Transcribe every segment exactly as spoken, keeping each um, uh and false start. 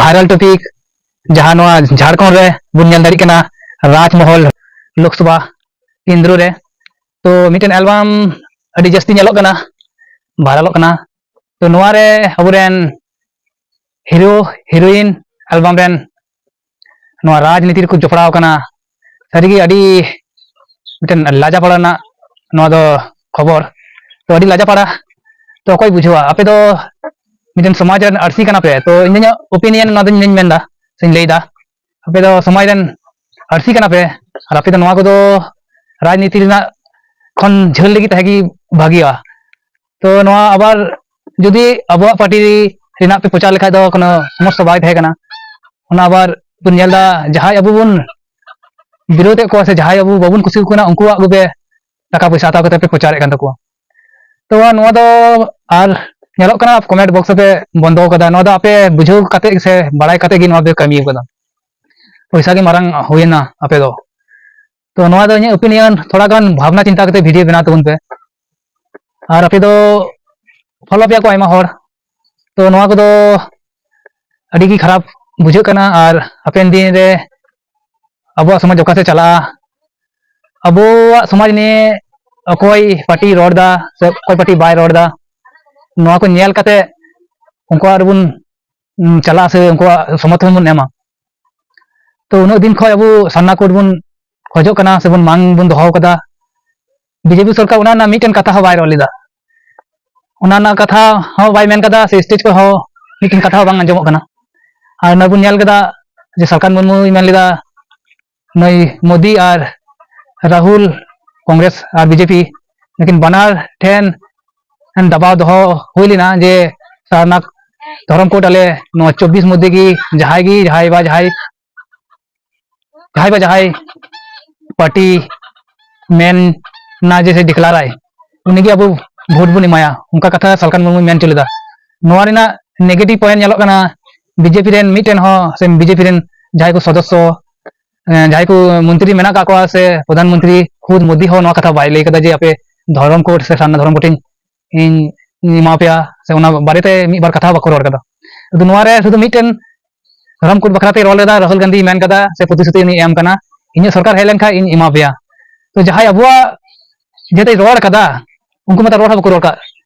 viral topic, ᱡᱟᱦᱟᱸ ᱱᱚᱣᱟ ᱡᱷᱟᱲᱠᱷᱚᱸᱰ ᱨᱮ ᱵᱚᱱ ᱧᱮᱞ ᱫᱟᱲᱮᱭᱟᱜ ᱠᱟᱱᱟ, ᱨᱟᱡᱽᱢᱚᱦᱚᱞ ᱞᱳᱠᱥᱚᱵᱷᱟ ᱠᱮᱱᱫᱨᱚ ᱨᱮ᱾ ᱛᱚ ᱢᱤᱫᱴᱮᱱ ᱮᱞᱵᱟᱢ ᱟᱹᱰᱤ ᱡᱟᱹᱥᱛᱤ ᱧᱮᱞᱚᱜ ᱠᱟᱱᱟ, ᱵᱷᱟᱭᱨᱟᱞᱚᱜ ᱠᱟᱱᱟ᱾ ᱛᱚ ᱱᱚᱣᱟ ᱨᱮ ᱟᱵᱚᱨᱮᱱ ᱦᱤᱨᱳ ᱦᱤᱨᱳᱭᱤᱱ ᱮᱞᱵᱟᱢ ᱨᱮᱱ ᱱᱚᱣᱟ ᱨᱟᱡᱽᱱᱤᱛᱤ ᱨᱮᱠᱚ ᱡᱚᱯᱲᱟᱣ ᱠᱟᱱᱟ᱾ ᱥᱟᱹᱨᱤᱜᱮ ᱟᱹᱰᱤ ᱢᱤᱫᱴᱮᱱ ᱞᱟᱡᱟᱯᱟᱲᱟ ᱨᱮᱱᱟᱜ ᱱᱚᱣᱟ ᱫᱚ ᱠᱷᱚᱵᱚᱨ᱾ ᱛᱚ ᱟᱹᱰᱤ ᱞᱟᱡᱟᱯᱟᱲᱟ᱾ ᱛᱚ ᱚᱠᱚᱭ ᱵᱩᱡᱷᱟᱹᱣᱟ? ᱟᱯᱮ ᱫᱚ ᱢᱤᱫᱴᱮᱱ ᱥᱚᱢᱟᱡᱽ ᱨᱮᱱ ᱟᱹᱨᱥᱤ ᱠᱟᱱᱟ ᱯᱮ᱾ ᱛᱚ ᱤᱧᱟᱹᱜ ᱚᱯᱤᱱᱤᱭᱚᱱ ᱱᱚᱣᱟ ᱫᱚ ᱤᱧ ᱢᱮᱱ ᱮᱫᱟ, ᱥᱮᱧ ᱞᱟᱹᱭ ᱮᱫᱟ, ᱟᱯᱮ ᱫᱚ ᱥᱚᱢᱟᱡᱽ ᱨᱮᱱ ᱟᱹᱨᱥᱤ ᱠᱟᱱᱟ ᱯᱮ, ᱟᱨ ᱟᱯᱮ ᱫᱚ ᱱᱚᱣᱟ ᱠᱚᱫᱚ ᱨᱟᱡᱽᱱᱤᱛᱤ ᱨᱮᱱᱟᱜ ᱠᱷᱚᱱ ᱡᱷᱟᱹᱞ ᱨᱮᱜᱮ ᱛᱟᱦᱮᱸ ᱜᱮ ᱵᱷᱟᱹᱜᱤᱭᱟ᱾ ᱛᱚ ᱱᱚᱣᱟ ᱟᱵᱟᱨ ᱡᱩᱫᱤ ᱟᱵᱚᱣᱟᱜ ᱯᱟᱨᱴᱤ ᱨᱮᱱᱟᱜ ᱯᱮ ᱯᱨᱚᱪᱟᱨ ᱞᱮᱠᱷᱟᱡ ᱫᱚ ᱠᱳᱱᱳ ᱥᱚᱢᱚᱥᱥᱟ ᱵᱟᱭ ᱛᱟᱦᱮᱸ ᱠᱟᱱᱟ᱾ ᱚᱱᱟ ᱟᱵᱟᱨ ᱵᱚᱱ ᱧᱮᱞ ᱮᱫᱟ, ᱡᱟᱦᱟᱸᱭ ᱟᱵᱚ ᱵᱚᱱ ᱵᱤᱨᱳᱫᱮᱫ ᱠᱚᱣᱟ ᱥᱮ ᱡᱟᱦᱟᱸᱭ ᱟᱵᱚ ᱵᱟᱵᱚᱱ ᱠᱩᱥᱤ ᱟᱠᱚ ᱠᱟᱱᱟ, ᱩᱱᱠᱩᱣᱟᱜ ᱜᱮᱯᱮ ᱴᱟᱠᱟ ᱯᱚᱭᱥᱟ ᱦᱟᱛᱟᱣ ᱠᱟᱛᱮ ᱯᱮ ᱯᱨᱚᱪᱟᱨᱮᱫ ᱠᱟᱱ ᱛᱟᱠᱚᱣᱟ᱾ ᱛᱚ ᱱᱚᱣᱟ ᱫᱚ ᱟᱨ ᱧᱮᱞᱚᱜ ᱠᱟᱱᱟ, ᱠᱚᱢᱮᱱᱴ ᱵᱚᱠᱥ ᱨᱮᱯᱮ ᱵᱚᱱᱫᱚ ᱟᱠᱟᱫᱟ᱾ ᱱᱚᱣᱟ ᱫᱚ ᱟᱯᱮ ᱵᱩᱡᱷᱟᱹᱣ ᱠᱟᱛᱮ ᱥᱮ ᱵᱟᱲᱟᱭ ᱠᱟᱛᱮ ᱜᱮ ᱱᱚᱣᱟ ᱯᱮ ᱠᱟᱹᱢᱤ ᱟᱠᱟᱫᱟ᱾ ᱯᱚᱭᱥᱟ ᱜᱮ ᱢᱟᱨᱟᱝ ᱦᱩᱭᱮᱱᱟ ᱟᱯᱮ ᱫᱚ᱾ ᱛᱚ ᱱᱚᱣᱟ ᱫᱚ ᱤᱧᱟᱹᱜ ᱚᱯᱤᱱᱤᱭᱚᱱ, ᱛᱷᱚᱲᱟ ᱜᱟᱱ ᱵᱷᱟᱵᱽᱱᱟ ᱪᱤᱱᱛᱟ ᱠᱟᱛᱮ ᱵᱷᱤᱰᱤᱭᱳ ᱵᱮᱱᱟᱣ ᱛᱟᱵᱚᱱ ᱯᱮ᱾ ᱟᱨ ᱟᱯᱮ ᱫᱚ ᱯᱷᱚᱞᱳ ᱯᱮᱭᱟ ᱠᱚ ᱟᱭᱢᱟ ᱦᱚᱲ᱾ ᱛᱚ ᱱᱚᱣᱟ ᱠᱚᱫᱚ ᱟᱹᱰᱤ ᱜᱮ ᱠᱷᱟᱨᱟᱯ ᱵᱩᱡᱷᱟᱹᱜ ᱠᱟᱱᱟ᱾ ᱟᱨ ᱦᱟᱯᱮᱱ ᱫᱤᱱ ᱨᱮ ᱟᱵᱚᱣᱟᱜ ᱥᱚᱢᱟᱡᱽ ᱚᱠᱟ ᱥᱮᱫ ᱪᱟᱞᱟᱜᱼᱟ? ᱟᱵᱚᱣᱟᱜ ᱥᱚᱢᱟᱡᱽ ᱱᱤᱭᱮ ᱚᱠᱚᱭ ᱯᱟᱨᱴᱤ ᱨᱚᱲ ᱮᱫᱟ ᱥᱮ ᱚᱠᱚᱭ ᱯᱟᱨᱴᱤ ᱵᱟᱭ ᱨᱚᱲ ᱮᱫᱟ, ᱱᱚᱣᱟ ᱠᱚ ᱧᱮᱞ ᱠᱟᱛᱮ ᱩᱱᱠᱩᱣᱟᱜ ᱨᱮᱵᱚᱱ, ᱩᱢ, ᱪᱟᱞᱟᱜᱼᱟ ᱥᱮ ᱩᱱᱠᱩᱣᱟᱜ ᱥᱚᱢᱚᱨᱛᱷᱚᱱ ᱵᱚᱱ ᱮᱢᱟ᱾ ᱛᱚ ᱩᱱᱟᱹᱜ ᱫᱤᱱ ᱠᱷᱚᱱ ᱟᱵᱚ ᱥᱟᱨᱱᱟ ᱠᱳᱰ ᱵᱚᱱ ᱠᱷᱚᱡᱚᱜ ᱠᱟᱱᱟ ᱥᱮᱵᱚᱱ ᱢᱟᱝ ᱵᱚᱱ ᱫᱚᱦᱚ ᱠᱟᱫᱟ᱾ ᱵᱤᱡᱮᱯᱤ ᱥᱚᱨᱠᱟᱨ ᱚᱱᱟ ᱨᱮᱱᱟᱜ ᱢᱤᱫᱴᱮᱱ ᱠᱟᱛᱷᱟ ᱦᱚᱸ ᱵᱟᱭ ᱨᱚᱲ ᱞᱮᱫᱟ᱾ ᱚᱱᱟ ᱨᱮᱱᱟᱜ ᱠᱟᱛᱷᱟ ᱦᱚᱸ ᱵᱟᱭ ᱢᱮᱱ ᱠᱟᱫᱟ, ᱥᱮ ᱥᱴᱮᱡ ᱠᱷᱚᱱ ᱦᱚᱸ ᱢᱤᱫᱴᱮᱱ ᱠᱟᱛᱷᱟ ᱦᱚᱸ ᱵᱟᱝ ᱟᱸᱡᱚᱢᱚᱜ ᱠᱟᱱᱟ᱾ ᱟᱨ ᱱᱚᱜᱼᱚᱭ ᱵᱚᱱ ᱧᱮᱞ ᱠᱮᱫᱟ ᱡᱮ ᱥᱟᱞᱠᱷᱟᱱ ᱢᱩᱨᱢᱩᱭ ᱢᱮᱱ ᱞᱮᱫᱟ, ᱱᱩᱭ ᱢᱳᱫᱤ ᱟᱨ ᱨᱟᱦᱩᱞ, ᱠᱚᱝᱜᱨᱮᱥ ᱟᱨ ᱵᱤᱡᱮᱯᱤ, ᱱᱩᱠᱤᱱ ᱵᱟᱱᱟᱨ ᱴᱷᱮᱱ ᱫᱟᱵᱟᱣ ᱫᱚᱦᱚ ᱦᱩᱭ ᱞᱮᱱᱟ ᱡᱮ ᱥᱟᱨᱱᱟ ᱫᱷᱚᱨᱚᱢ ᱠᱳᱰ ᱟᱞᱮ ᱱᱚᱣᱟ ᱪᱚᱵᱵᱤᱥ ᱢᱚᱫᱽᱫᱷᱮ ᱜᱮ ᱡᱟᱦᱟᱸᱭ ᱜᱮ, ᱡᱟᱦᱟᱸᱭ ᱵᱟ ᱡᱟᱦᱟᱸᱭ ᱡᱟᱦᱟᱸᱭ ᱵᱟ ᱡᱟᱦᱟᱸᱭ ᱯᱟᱨᱴᱤ ᱢᱮᱱ ᱱᱟ ᱡᱮ ᱥᱮ ᱰᱤᱠᱞᱟᱨ ᱟᱭ, ᱩᱱᱤᱜᱮ ᱟᱵᱚ ᱵᱷᱳᱴ ᱵᱚᱱ ᱮᱢᱟᱭᱟ, ᱚᱱᱠᱟ ᱠᱟᱛᱷᱟ ᱥᱟᱞᱠᱷᱟᱱ ᱢᱩᱨᱢᱩᱭ ᱢᱮᱱ ᱦᱚᱪᱚ ᱞᱮᱫᱟ᱾ ᱱᱚᱣᱟ ᱨᱮᱱᱟᱜ ᱱᱮᱜᱮᱴᱤᱵᱷ ᱯᱚᱭᱮᱱᱴ ᱧᱮᱞᱚᱜ ᱠᱟᱱᱟ, ᱵᱤᱡᱮᱯᱤ ᱨᱮᱱ ᱢᱤᱫᱴᱮᱱ ᱦᱚᱸ ᱥᱮ ᱵᱤᱡᱮᱯᱤ ᱨᱮᱱ ᱡᱟᱦᱟᱸᱭ ᱠᱚ ᱥᱚᱫᱚᱥᱥᱚ, ᱮᱸ, ᱡᱟᱦᱟᱸᱭ ᱠᱚ ᱢᱚᱱᱛᱨᱤ ᱢᱮᱱᱟᱜ ᱟᱠᱟᱫ ᱠᱚᱣᱟ ᱥᱮ ᱯᱨᱚᱫᱷᱟᱱ ᱢᱚᱱᱛᱨᱤ ᱠᱷᱩᱫ ᱢᱳᱫᱤ ᱦᱚᱸ ᱱᱚᱣᱟ ᱠᱟᱛᱷᱟ ᱵᱟᱭ ᱞᱟᱹᱭ ᱠᱟᱫᱟ ᱡᱮ ᱟᱯᱮ ᱫᱷᱚᱨᱚᱢ ᱠᱳᱰ ᱥᱮ ᱥᱟᱨᱱᱟ ᱫᱷᱚᱨᱚᱢ ᱠᱳᱰ ᱤᱧ, ᱤᱧ ᱮᱢᱟ ᱯᱮᱭᱟ, ᱥᱮ ᱚᱱᱟ ᱵᱟᱨᱮᱛᱮ ᱢᱤᱫ ᱵᱟᱨ ᱠᱟᱛᱷᱟ ᱦᱚᱸ ᱵᱟᱠᱚ ᱨᱚᱲ ᱠᱟᱫᱟ᱾ ᱟᱫᱚ ᱱᱚᱣᱟ ᱨᱮ ᱥᱩᱫᱷᱩ ᱢᱤᱫᱴᱮᱱ ᱫᱷᱚᱨᱚᱢ ᱠᱳᱰ ᱵᱟᱠᱷᱨᱟ ᱛᱮᱭ ᱨᱚᱲ ᱞᱮᱫᱟ, ᱨᱟᱦᱩᱞ ᱜᱟᱱᱫᱷᱤᱭ ᱢᱮᱱ ᱠᱟᱫᱟ ᱥᱮ ᱯᱨᱚᱛᱤᱥᱨᱩᱛᱤ ᱩᱱᱤ ᱮᱢ ᱠᱟᱱᱟ, ᱤᱧᱟᱹᱜ ᱥᱚᱨᱠᱟᱨ ᱦᱮᱡ ᱞᱮᱱᱠᱷᱟᱱ ᱤᱧ ᱮᱢᱟ ᱯᱮᱭᱟ᱾ ᱛᱚ ᱡᱟᱦᱟᱸᱭ ᱟᱵᱚᱣᱟᱜ ᱡᱮᱛᱮᱭ ᱨᱚᱲ ᱠᱟᱫᱟ, ᱩᱱᱠᱩ ᱢᱟᱛᱚ ᱨᱚᱲ ᱦᱚᱸ ᱵᱟᱠᱚ ᱨᱚᱲ ᱠᱟᱫ᱾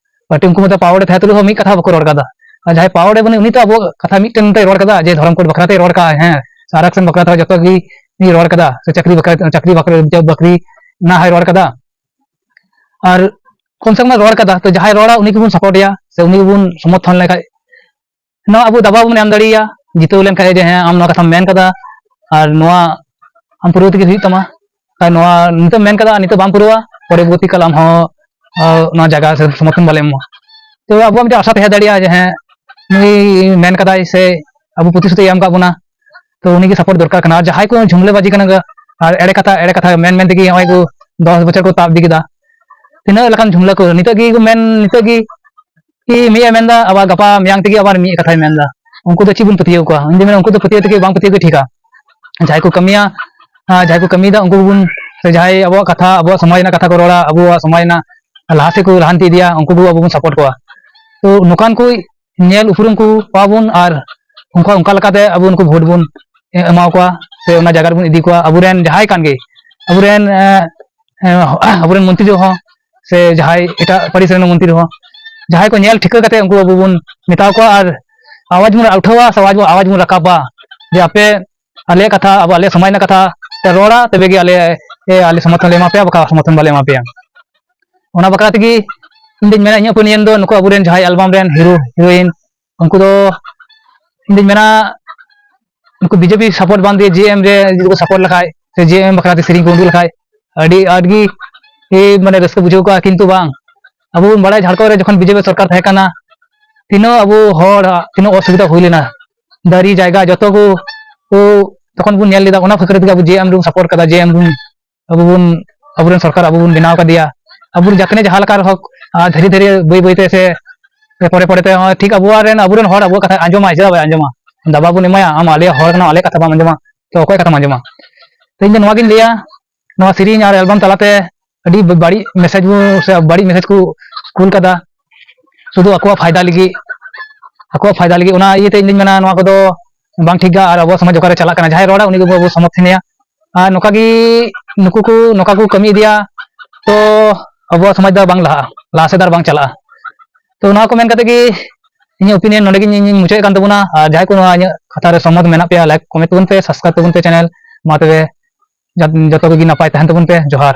ᱯᱟᱨᱴᱤ ᱩᱱᱠᱩ ᱢᱟᱛᱚ ᱯᱟᱣᱟᱨ ᱨᱮ ᱛᱟᱦᱮᱸ ᱛᱩᱞᱩᱡ ᱦᱚᱸ ᱢᱤᱫ ᱠᱟᱛᱷᱟ ᱵᱟᱠᱚ ᱨᱚᱲ ᱠᱟᱫᱟ᱾ ᱟᱨ ᱡᱟᱦᱟᱸᱭ ᱯᱟᱣᱟᱨ ᱨᱮ ᱵᱟᱹᱱᱩᱜ, ᱩᱱᱤ ᱛᱚ ᱟᱵᱚ ᱠᱟᱛᱷᱟ ᱢᱤᱫᱴᱮᱱ ᱛᱮᱭ ᱨᱚᱲ ᱠᱟᱫᱟ, ᱡᱮ ᱫᱷᱚᱨᱚᱢ ᱠᱳᱰ ᱵᱟᱠᱷᱨᱟ ᱛᱮᱭ ᱨᱚᱲ ᱠᱟᱫᱟ, ᱦᱮᱸ, ᱥᱮ ᱟᱨᱟᱠᱥᱚᱱ ᱵᱟᱠᱷᱨᱟ ᱛᱮ ᱡᱚᱛᱚ ᱜᱮ ᱩᱱᱤ ᱨᱚᱲ ᱠᱟᱫᱟ, ᱥᱮ ᱪᱟᱹᱠᱨᱤ ᱵᱟᱠᱷᱨᱟ, ᱪᱟᱹᱠᱨᱤ ᱵᱟᱠᱷᱨᱟ, ᱡᱚᱵ ᱵᱟᱠᱷᱨᱤ ᱚᱱᱟ ᱦᱚᱸᱭ ᱨᱚᱲ ᱠᱟᱫᱟ᱾ ᱟᱨ ᱠᱚᱢ ᱥᱮ ᱠᱚᱢ ᱨᱚᱲ ᱠᱟᱫᱟ, ᱛᱚ ᱡᱟᱦᱟᱸᱭ ᱨᱚᱲᱟ ᱩᱱᱤ ᱜᱮᱵᱚᱱ ᱥᱟᱯᱳᱨᱴ ᱮᱭᱟ, ᱥᱮ ᱩᱱᱤ ᱜᱮᱵᱚᱱ ᱥᱚᱢᱚᱨᱛᱷᱚᱱ ᱞᱮᱠᱷᱟᱡ ᱱᱚᱣᱟ ᱟᱵᱚ ᱫᱟᱵᱟ ᱵᱚᱱ ᱮᱢ ᱫᱟᱲᱮᱭᱟᱭᱟ᱾ ᱡᱤᱛᱟᱹᱣ ᱞᱮᱱᱠᱷᱟᱡ ᱡᱮ, "ᱦᱮᱸ, ᱟᱢ ᱱᱚᱣᱟ ᱠᱟᱛᱷᱟᱢ ᱢᱮᱱ ᱠᱟᱫᱟ ᱟᱨ ᱱᱚᱣᱟ ᱟᱢ ᱯᱩᱨᱟᱹᱣ ᱛᱮᱜᱮ ᱦᱩᱭᱩᱜ ᱛᱟᱢᱟ, ᱟᱨ ᱱᱚᱣᱟ ᱱᱤᱛᱚᱜ ᱢᱮᱱ ᱠᱟᱫᱟ, ᱱᱤᱛᱚᱜ ᱵᱟᱢ ᱯᱩᱨᱟᱹᱣᱟ, ᱯᱚᱨᱚᱵᱚᱨᱛᱤ ᱠᱟᱞ ᱟᱢ ᱦᱚᱸ, ᱟᱨ ᱱᱚᱣᱟ ᱡᱟᱭᱜᱟ ᱥᱮ ᱥᱚᱢᱚᱨᱛᱷᱚᱱ ᱵᱟᱞᱮ ᱮᱢᱚᱜᱼᱟ᱾" ᱛᱚ ᱟᱵᱚᱣᱟᱜ ᱢᱤᱫᱴᱮᱱ ᱟᱥᱟ ᱛᱟᱦᱮᱸ ᱫᱟᱲᱮᱭᱟᱜᱼᱟ ᱡᱮ, ᱦᱮᱸ, ᱱᱩᱭ ᱢᱮᱱ ᱠᱟᱫᱟᱭ ᱥᱮ ᱟᱵᱚ ᱯᱨᱚᱛᱤᱥᱨᱩᱛᱤᱭ ᱮᱢ ᱠᱟᱫ ᱵᱚᱱᱟ, ᱛᱚ ᱩᱱᱤᱜᱮ ᱥᱟᱯᱳᱨᱴ ᱫᱚᱨᱠᱟᱨ ᱠᱟᱱᱟ᱾ ᱟᱨ ᱡᱟᱦᱟᱸᱭ ᱠᱚ ᱡᱷᱩᱢᱞᱟᱹ ᱵᱟᱡᱤ ᱠᱟᱱᱟ, ᱟᱨ ᱮᱲᱮ ᱠᱟᱛᱷᱟ, ᱮᱲᱮ ᱠᱟᱛᱷᱟ ᱢᱮᱱ ᱢᱮᱱ ᱛᱮᱜᱮ ᱱᱚᱜᱼᱚᱭ ᱠᱚ ᱫᱚᱥ ᱵᱚᱪᱷᱚᱨ ᱠᱚ ᱛᱟᱵ ᱤᱫᱤ ᱠᱮᱫᱟ᱾ ᱛᱤᱱᱟᱹᱜ ᱞᱮᱠᱟᱱ ᱡᱷᱩᱢᱞᱟᱹ ᱠᱚ ᱱᱤᱛᱚᱜ ᱜᱮ ᱠᱚ ᱢᱮᱱ, ᱱᱤᱛᱚᱜ ᱜᱮ ᱠᱤ ᱢᱤᱫ ᱮ ᱢᱮᱱᱫᱟ, ᱟᱵᱟᱨ ᱜᱟᱯᱟ ᱢᱮᱭᱟᱝ ᱛᱮᱜᱮ ᱟᱵᱟᱨ ᱢᱤᱫ ᱠᱟᱛᱷᱟᱭ ᱢᱮᱱᱫᱟ᱾ ᱩᱱᱠᱩ ᱫᱚ ᱪᱮᱫ ᱵᱚᱱ ᱯᱟᱹᱛᱭᱟᱹᱣ ᱠᱚᱣᱟ? ᱤᱧ ᱫᱚ ᱢᱮᱱᱟ, ᱩᱱᱠᱩ ᱫᱚ ᱯᱟᱹᱛᱭᱟᱹᱣ ᱛᱮᱜᱮ ᱵᱟᱝ ᱯᱟᱹᱛᱭᱟᱹᱣ ᱜᱮ ᱴᱷᱤᱠᱟ᱾ ᱡᱟᱦᱟᱸᱭ ᱠᱚ ᱠᱟᱹᱢᱤᱭᱟ, ᱟᱨ ᱡᱟᱦᱟᱸᱭ ᱠᱚ ᱠᱟᱹᱢᱤᱭᱮᱫᱟ, ᱩᱱᱠᱩ ᱜᱮᱵᱚᱱ, ᱥᱮ ᱡᱟᱦᱟᱸᱭ ᱟᱵᱚᱣᱟᱜ ᱠᱟᱛᱷᱟ, ᱟᱵᱚᱣᱟᱜ ᱥᱚᱢᱟᱡᱽ ᱨᱮᱱᱟᱜ ᱠᱟᱛᱷᱟ ᱠᱚ ᱨᱚᱲᱟ, ᱟᱵᱚᱣᱟᱜ ᱥᱚᱢᱟᱡᱽ ᱨᱮᱱᱟᱜ ᱞᱟᱦᱟ ᱥᱮᱫ ᱠᱚ ᱞᱟᱦᱟᱱᱛᱤ ᱤᱫᱤᱭᱟ, ᱩᱱᱠᱩ ᱜᱮ ᱟᱵᱚ ᱵᱚᱱ ᱥᱟᱯᱳᱨᱴ ᱠᱚᱣᱟ᱾ ᱛᱚ ᱱᱚᱝᱠᱟᱱ ᱠᱚ ᱧᱮᱞ ᱩᱯᱨᱩᱢ ᱠᱚ ᱯᱟᱣᱟ ᱵᱚᱱ, ᱟᱨ ᱚᱱᱠᱟ, ᱚᱱᱠᱟ ᱞᱮᱠᱟᱛᱮ ᱟᱵᱚ ᱩᱱᱠᱩ ᱵᱷᱳᱴ ᱵᱚᱱ ᱮᱢᱟ ᱠᱚᱣᱟ, ᱥᱮ ᱚᱱᱟ ᱡᱟᱭᱜᱟ ᱨᱮᱵᱚᱱ ᱤᱫᱤ ᱠᱚᱣᱟ᱾ ᱟᱵᱚᱨᱮᱱ ᱡᱟᱦᱟᱸᱭ ᱠᱟᱱ ᱜᱮ, ᱟᱵᱚᱨᱮᱱ, ᱮ, ᱮ, ᱟᱵᱚᱨᱮᱱ ᱢᱚᱱᱛᱨᱤ ᱦᱚᱸ, ᱥᱮ ᱡᱟᱦᱟᱸᱭ ᱮᱴᱟᱜ ᱯᱟᱹᱨᱤᱥ ᱨᱮᱱ ᱢᱚᱱᱛᱨᱤ ᱦᱚᱸ, ᱡᱟᱦᱟᱸᱭ ᱠᱚ ᱧᱮᱞ ᱴᱷᱤᱠᱟᱹ ᱠᱟᱛᱮ ᱩᱱᱠᱩ ᱟᱵᱚ ᱵᱚᱱ ᱢᱮᱛᱟ ᱠᱚᱣᱟ ᱟᱨ ᱟᱣᱟᱡ ᱵᱚᱱ ᱩᱴᱷᱟᱹᱣᱟ, ᱥᱮ ᱟᱣᱟᱡ ᱵᱚᱱ, ᱟᱣᱟᱡ ᱵᱚᱱ ᱨᱟᱠᱟᱵᱟ ᱡᱮ, "ᱟᱯᱮ ᱟᱞᱮᱭᱟᱜ ᱠᱟᱛᱷᱟ, ᱟᱵᱚ, ᱟᱞᱮᱭᱟᱜ ᱥᱚᱢᱟᱡᱽ ᱨᱮᱱᱟᱜ ᱠᱟᱛᱷᱟ ᱯᱮ ᱨᱚᱲᱟ, ᱛᱚᱵᱮ ᱜᱮ ᱟᱞᱮ, ᱮ, ᱟᱞᱮ ᱥᱚᱢᱚᱨᱛᱷᱚᱱ ᱞᱮ ᱮᱢᱟ ᱯᱮᱭᱟ, ᱵᱟᱠᱷᱟᱱ ᱥᱚᱢᱚᱨᱛᱷᱚᱱ ᱵᱟᱞᱮ ᱮᱢᱟ ᱯᱮᱭᱟ᱾" ᱚᱱᱟ ᱵᱟᱠᱷᱨᱟ ᱛᱮᱜᱮ ᱤᱧ ᱫᱚᱧ ᱢᱮᱱᱟ, ᱤᱧᱟᱹᱜ ᱚᱯᱤᱱᱤᱭᱚᱱ ᱫᱚ, ᱱᱩᱠᱩ ᱟᱵᱚᱨᱮᱱ ᱡᱟᱦᱟᱸᱭ ᱮᱞᱵᱟᱢ ᱨᱮᱱ ᱦᱤᱨᱳ ᱦᱤᱨᱳᱭᱤᱱ, ᱩᱱᱠᱩ ᱫᱚ ᱤᱧ ᱫᱩᱧ ᱢᱮᱱᱟ, ᱱᱩᱠᱩ ᱵᱤᱡᱮᱯᱤ ᱥᱟᱯᱳᱨᱴ ᱵᱟᱝ ᱫᱤᱭᱮ ᱡᱮ ᱮᱢ ᱨᱮ ᱡᱩᱫᱤ ᱠᱚ ᱥᱟᱯᱳᱨᱴ ᱞᱮᱠᱷᱟᱡ, ᱥᱮ ᱡᱮ ᱮᱢ ᱵᱟᱠᱷᱨᱟ ᱛᱮ ᱥᱮᱨᱮᱧ ᱠᱚ ᱩᱰᱩᱠ ᱞᱮᱠᱷᱟᱡ, ᱟᱹᱰᱤ ᱟᱸᱴ ᱜᱮ, ᱮ, ᱢᱟᱱᱮ, ᱨᱟᱹᱥᱠᱟᱹ ᱵᱩᱡᱷᱟᱹᱣ ᱠᱚᱜᱼᱟ᱾ ᱠᱤᱱᱛᱩ ᱵᱟᱝ, ᱟᱵᱚ ᱵᱚᱱ ᱵᱟᱲᱟᱭᱟ, ᱡᱷᱟᱲᱠᱷᱚᱸᱰ ᱨᱮ ᱡᱚᱠᱷᱚᱱ ᱵᱤᱡᱮᱯᱤ ᱥᱚᱨᱠᱟᱨ ᱛᱟᱦᱮᱸ ᱠᱟᱱᱟ, ᱛᱤᱱᱟᱹᱜ ᱟᱵᱚ ᱦᱚᱲ, ᱛᱤᱱᱟᱹᱜ ᱚᱥᱩᱵᱤᱫᱷᱟ ᱦᱩᱭ ᱞᱮᱱᱟ, ᱫᱟᱨᱮ ᱡᱟᱭᱜᱟ ᱡᱚᱛᱚ ᱠᱚ, ᱠᱚ ᱛᱚᱠᱷᱚᱱ ᱵᱚᱱ ᱧᱮᱞ ᱞᱮᱫᱟ᱾ ᱚᱱᱟ ᱠᱷᱟᱹᱛᱤᱨ ᱛᱮᱜᱮ ᱟᱵᱚ ᱡᱮ ᱮᱢ ᱨᱮᱵᱚᱱ ᱥᱟᱯᱳᱨᱴ ᱠᱟᱫᱟ, ᱡᱮ ᱮᱢ ᱵᱚᱱ, ᱟᱵᱚ ᱵᱚᱱ, ᱟᱵᱚᱨᱮᱱ ᱥᱚᱨᱠᱟᱨ ᱟᱵᱚ ᱵᱚᱱ ᱵᱮᱱᱟᱣ ᱠᱟᱫᱮᱭᱟ᱾ ᱟᱵᱚ ᱡᱟᱛᱮ ᱡᱟᱦᱟᱸ ᱞᱮᱠᱟ ᱨᱮᱦᱚᱸ, ᱟᱨ ᱫᱷᱤᱨᱮ ᱫᱷᱤᱨᱮ, ᱵᱟᱹᱭ ᱵᱟᱹᱭ ᱛᱮ ᱥᱮ ᱯᱚᱨᱮ ᱯᱚᱨᱮ ᱛᱮ ᱦᱚᱸ ᱴᱷᱤᱠ ᱟᱵᱚᱣᱟᱜ ᱨᱮᱱ, ᱟᱵᱚᱨᱮᱱ ᱦᱚᱲ ᱟᱵᱚᱣᱟᱜ ᱠᱟᱛᱷᱟ ᱟᱸᱡᱚᱢᱟᱭ, ᱪᱮᱫᱟᱜ ᱵᱟᱭ ᱟᱸᱡᱚᱢᱟ? ᱫᱟᱵᱟ ᱵᱚᱱ ᱮᱢᱟᱭᱟ, "ᱟᱢ ᱟᱞᱮᱭᱟᱜ ᱦᱚᱲ ᱠᱟᱱᱟᱢ, ᱟᱞᱮᱭᱟᱜ ᱠᱟᱛᱷᱟ ᱵᱟᱢ ᱟᱸᱡᱚᱢᱟ, ᱛᱚ ᱚᱠᱚᱭ ᱠᱟᱛᱷᱟᱢ ᱟᱸᱡᱚᱢᱟ?" ᱛᱚ ᱤᱧ ᱫᱚ ᱱᱚᱣᱟ ᱜᱤᱧ ᱞᱟᱹᱭᱟ, ᱱᱚᱣᱟ ᱥᱮᱨᱮᱧ ᱟᱨ ᱮᱞᱵᱟᱢ ᱛᱟᱞᱟᱛᱮ ᱟᱹᱰᱤ ᱵᱟᱹᱲᱤᱡ ᱢᱮᱥᱮᱡᱽ ᱵᱚ, ᱥᱮ ᱵᱟᱹᱲᱤᱡ ᱢᱮᱥᱮᱡᱽ ᱠᱚ ᱠᱩᱞ ᱠᱟᱫᱟ, ᱥᱩᱫᱷᱩ ᱟᱠᱚᱣᱟᱜ ᱯᱷᱟᱭᱫᱟ ᱞᱟᱹᱜᱤᱫ, ᱟᱠᱚᱣᱟᱜ ᱯᱷᱟᱭᱫᱟ ᱞᱟᱹᱜᱤᱫ᱾ ᱚᱱᱟ ᱤᱭᱟᱹᱛᱮ ᱤᱧ ᱫᱩᱧ ᱢᱮᱱᱟ, ᱱᱚᱣᱟ ᱠᱚᱫᱚ ᱵᱟᱝ ᱴᱷᱤᱠᱟ, ᱟᱨ ᱟᱵᱚᱣᱟᱜ ᱥᱚᱢᱟᱡᱽ ᱚᱠᱟᱨᱮ ᱪᱟᱞᱟᱜ ᱠᱟᱱᱟ, ᱡᱟᱦᱟᱸᱭ ᱨᱚᱲᱟ ᱩᱱᱤ ᱜᱮᱵᱚ ᱟᱵᱚ ᱥᱚᱢᱚᱨᱛᱷᱚᱱᱮᱭᱟ᱾ ᱟᱨ ᱱᱚᱝᱠᱟ ᱜᱮ ᱱᱩᱠᱩ ᱠᱚ ᱱᱚᱝᱠᱟ ᱠᱚ ᱠᱟᱹᱢᱤ ᱤᱫᱤᱭᱟ, ᱛᱚ ᱟᱵᱚᱣᱟᱜ ᱥᱚᱢᱟᱡᱽ ᱫᱚ ᱵᱟᱝ ᱞᱟᱦᱟᱜᱼᱟ, ᱞᱟᱦᱟ ᱥᱮᱫ ᱟᱨ ᱵᱟᱝ ᱪᱟᱞᱟᱜᱼᱟ᱾ ᱛᱚ ᱱᱚᱣᱟ ᱠᱚ ᱢᱮᱱ ᱠᱟᱛᱮ ᱜᱮ ᱤᱧᱟᱹᱜ opinion ᱱᱚᱰᱮ ᱜᱮ ᱤᱧ ᱢᱩᱪᱟᱹᱫ ᱠᱟᱱ ᱛᱟᱵᱚᱱᱟ᱾ ᱟᱨ ᱡᱟᱦᱟᱸᱭ ᱠᱚ ᱱᱚᱣᱟ ᱤᱧᱟᱹᱜ ᱠᱟᱛᱷᱟ ᱨᱮ ᱥᱚᱦᱢᱚᱛ ᱢᱮᱱᱟᱜ ᱯᱮᱭᱟ, like comment ᱛᱟᱵᱚᱱ ᱯᱮ, subscribe ᱛᱟᱵᱚᱱ ᱯᱮ channel᱾ ᱢᱟ ᱛᱚᱵᱮ ᱡᱚᱛ- ᱡᱚᱛᱚ ᱠᱚᱜᱮ ᱱᱟᱯᱟᱭ ᱛᱟᱦᱮᱱ ᱛᱟᱵᱚᱱ ᱯᱮ᱾ ᱡᱚᱦᱟᱨ᱾